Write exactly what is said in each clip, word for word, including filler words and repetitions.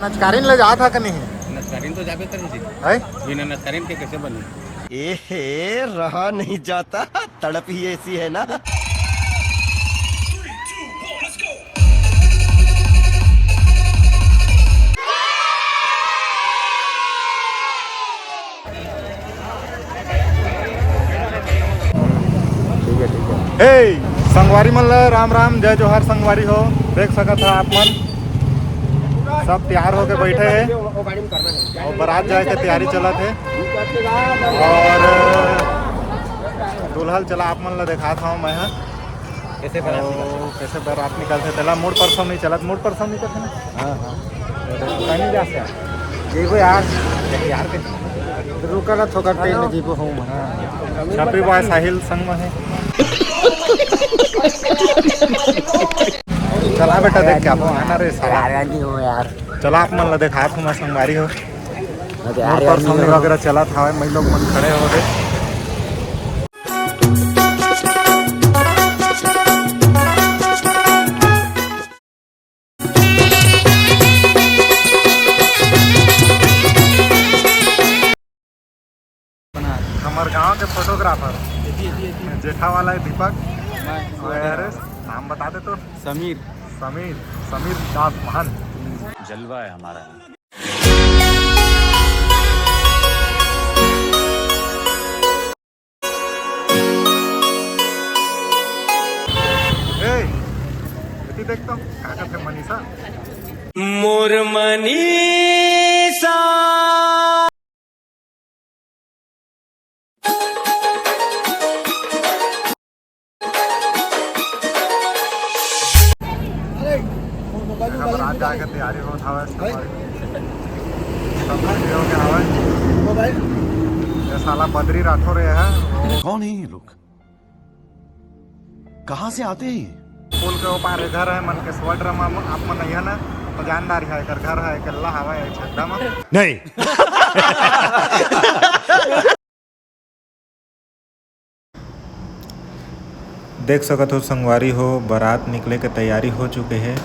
नचकारिन ले जात हा कि नहीं? नचकारिन तो जाबे करही जी। है? बिना नचकारिन के कैसे बनी? ए हे, रहा नहीं जाता, तड़प ही ऐसी है ना। हे संगवारी मन ला राम राम, जय जोहार संगवारी हो। देख सकत हा आप मन, सब तैयार होके बैठे हे और बारात जाए के तैयारी चलत हे। और दूल्हा ल चला आप मन ला देखात हव मैं हा। कैसे बारात निकलथे? कैसे बारात निकलथे? तेला मुड़ परसों नहीं चलत, मुड़ परसों नहीं करथे ना। हाँ, हाँ। कहीं नहीं जा सकता। जीबो यार। यार के रुका ना, थोड़ा टाइम में जीबो हूँ मैं। हाँ। छपरी बॉय साहिल संग में है। चला बेटा, देख के आपो आना रे साला। यार, नहीं हो यार। चला आप मन ला देखात हूँ मैं संगवारी हो। अरे मोर यार, पर नहीं सामने हो। वगैरह चलत हवय, मैं लोग मन खड़े हो रे। हमर गांव के फोटोग्राफर, जेठा वाला है दीपक। मैं और यार, नाम बता दे तो। समीर। समीर, समीर दास महान। जलवा है हमारा। ए, एती देख तो, का करथे मनीषा? मोर मनीषा। अरे, मोर mobile, अब mobile, रात mobile। जाके तैयारी होत हवय, भाई। सब ready होके हवय। Mobile। ये साला बद्री राठौर ये है। अरे, कौन है ये लोग? कहाँ से आते हैं ये? पुल के ओपार ये घर है, मन के स्वर्ग में आप मन अइहा ना, तो जानदार है, एकर घर है, अकेला हवय, छड्डा में। नहीं। देख सकत हो संगवारी हो, बारात निकले के तैयारी हो चुके हे।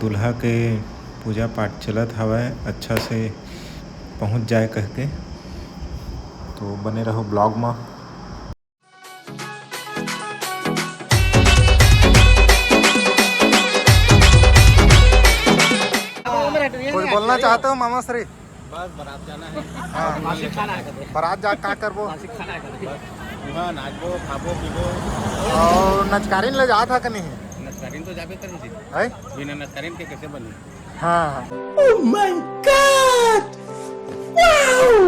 दूल्हा के पूजा पाठ चलत हवय, अच्छा से पहुँच जाए कह के। तो बने रहो vlog में। कुछ बोलना चाहते हो मामा श्री? बस बारात जाना है। हाँ। नासिक खाना है कदे। बारात जा का करबो? नासिक खाना है कदे। बस वहाँ नाचबो, खाबो, पीबो। और नचकारिन ले जात हा कि नहीं? नचकारिन तो जाबे करही जी। है? बिना नचकारिन के कैसे बनी? हाँ। Oh my God! Wow!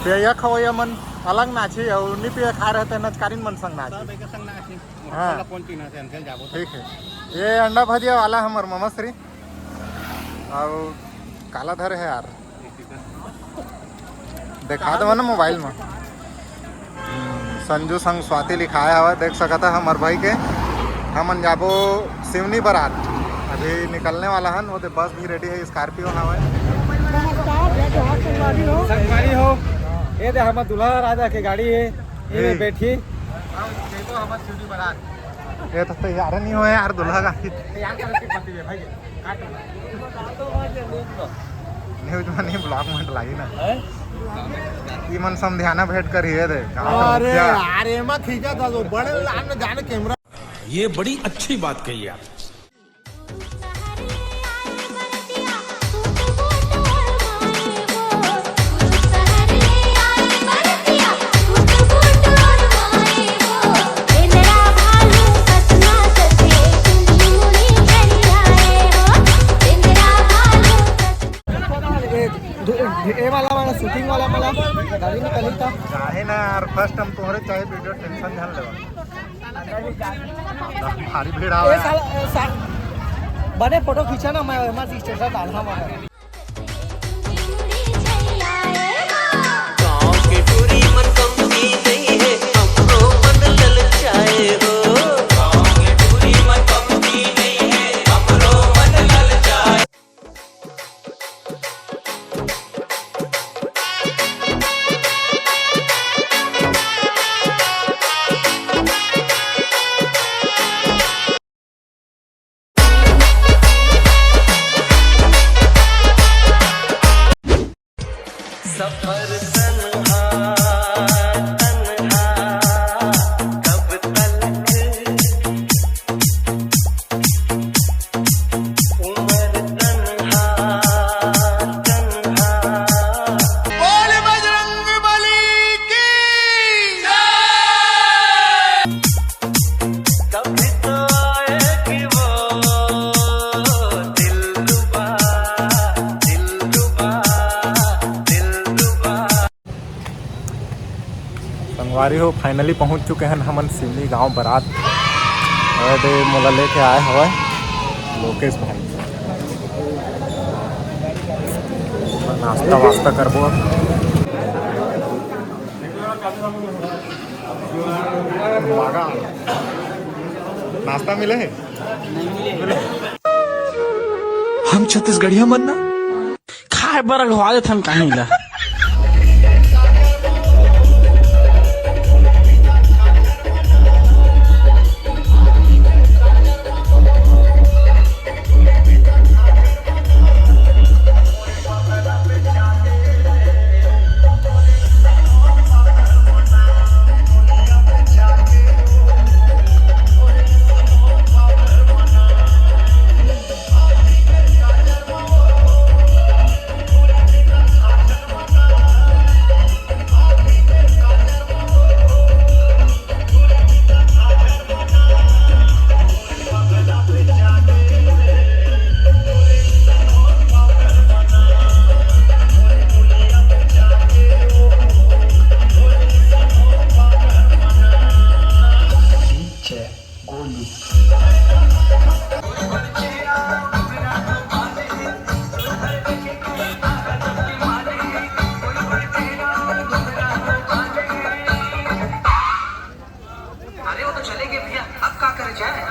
पिया खवैया मन अलग नाची और नी पिया खाए रहते नचकारिन मन संग नाची। सब एक संग नाची। हाँ। कौन पीना से अंकल जाबो तो। ठीक है। ये अंडा भजिया वाला हमर मामा श्री। अउ काला धरे हे यार, देखा देवा ना mobile में। हम्म, संजू संग स्वाति लिखाए हवय, देख सकत ह हमर भाई के। हमन जाबो सिवनी बारात, अभी निकलने वाला हन, वो दे बस भी ready है, Scorpio हवय। नमस्कार, जय जोहार संगवारी हो। संगवारी हो, ये दे हमर दूल्हा राजा के गाड़ी है, ये जी। बैठी। अब देखो हमर सिवनी बारात। ये तो तैयार नहीं होए यार, दूल्हा गाड़ी। तैयार कर रखी पति है भाई। News में नहीं, vlog में तो लागी ना। हैं? ई मन समधियाना भेंट करिए दे। अरे यार, एमा खींचा था तो बड़े लान में जाने camera। ये बड़ी अच्छी बात कही आप। ए, दो, ए वाला, वाला shooting वाला मला गाड़ी में कली था। चाहे ना यार, first हम तोहरे चाहे video, tension झन लेवा। भारी भीड़ आवे ए यार। साला, ए सा-, बने photo खींचा ना, मैं, मैं status डालना वाला। गाँव के टूरी मन कमती नहीं है, हमरो मन ललचाए हो। गाँव के टूरी मन कमती नहीं है, हमरो मन ललचाए। संगवारी हो, finally पहुंच चुके हन हमन सिवनी गांव बरात। अरे, मोला लेके आए हवय लोकेश भाई। नाश्ता वास्ता करबो अब। नाश्ता मिले हे? हम छत्तीसगढ़िया मन ना खाए बर अघवा देथन काहीं ला। अरे, वो तो चले गए भैया, अब का करे जाए?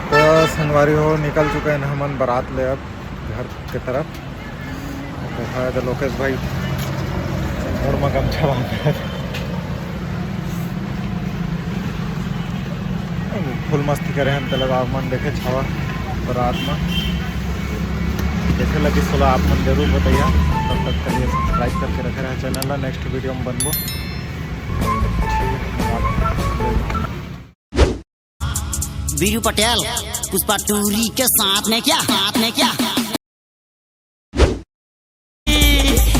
तो संगवारी हो, निकल चुके हैं हमन बारात ले अब घर के तरफ। तो है तो लोकेश भाई मोड़ में गमछा बांधे, फुल मस्ती करे हैं। तेला आप मन देखे छावा बारात में देखे लगी सोला आप मन जरूर बताइए। तब तक के लिए सब्सक्राइब करके रखे रहे चैनल ला। नेक्स्ट वीडियो में बनबो। बीरू पटेल पुष्पा टूरी के साथ में क्या, साथ में क्या?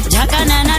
झका नैना